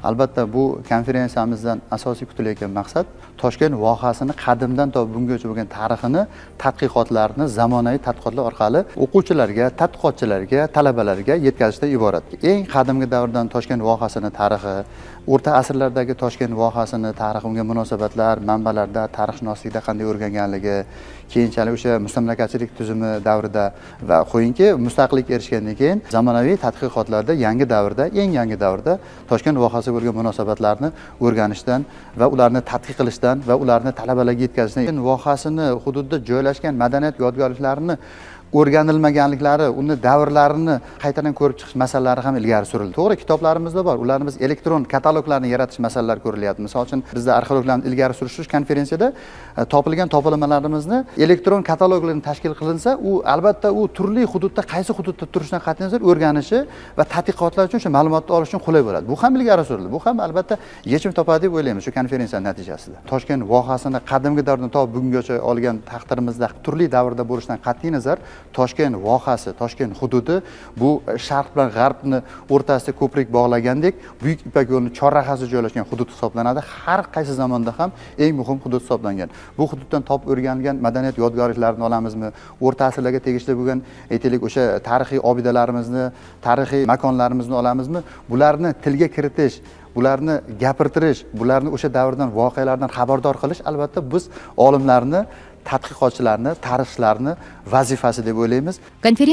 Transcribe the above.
Albatta, bu konferensiyamizdan asosiy kutilayotgan maqsad Toshkent vohasini qadimdan to bungacha bo'lgan tarixini, tadqiqotlarni zamonaviy tadqiqotlar orqali o'quvchilarga, tadqiqotchilarga, talabalarga yetkazishdan iborat. Eng qadimgi davrdan Toshkent vohasini tarixi, o'rta asrlardagi Toshkent vohasini tarixi, unga munosabatlar, manbalarda, tarixshunoslikda qanday o'rganganligi, keyinchalik o'sha mustamlakachilik tuzumi davrida va qo'yingki, mustaqillikka erishgandan keyin zamonaviy tadqiqotlarda yangi davrda, eng yangi davrda Toshkent vohasiga bo'lgan munosabatlarni o'rganishdan va ularni tadqiq qilishdan va ularni talabalarga yetkazishdan, vohasini hududida joylashgan madaniyat yodgorliklarini o'rganilmaganliklari, uni davrlarini qaytadan ko'rib chiqish masalalari ham ilgari surildi. To'g'ri, kitoblarimizda bor, ularni biz elektron kataloglarni yaratish masalalari ko'rilyapti. Misol uchun, bizda arxeologlarni ilgari surishtirish konferensiyada topilgan topilmalarimizni elektron kataloglarni tashkil qilinsa, u albatta u turli hududda, qaysi hududda turishidan qat'iy nazar o'rganishi va tadqiqotlar uchun o'sha ma'lumotni olish uchun qulay bo'ladi. Bu ham ilgari surildi. Bu ham albatta yechim topadi deb o'ylaymiz shu konferensiya natijasida. Toshkent vohasini qadimgi davrdan to bugungacha olgan taqdirimizda turli davrda bo'lishidan qat'iy nazar Toshkent vohasi, Toshkent hududi bu sharq bilan g'arbni o'rtasida ko'prik bog'lagandek Buyuk Ipak yo'lini chorrahasi joylashgan hudud hisoblanadi. Har qaysi zamonda ham eng muhim hudud hisoblangan. Bu hududdan topib o'rganilgan madaniyat yodgorliklarini olamizmi, o'rta asrlarga tegishli bo'lgan, aytaylik, o'sha tarixiy obidalarimizni, tarixiy makonlarimizni olamizmi, bularni tilga kiritish, bularni gapirtirish, bularni o'sha davrdan, voqealardan xabardor qilish albatta biz olimlarni, tadqiqotchilarni, tarixchilarni vazifasi deb o'ylaymiz. Konferensiya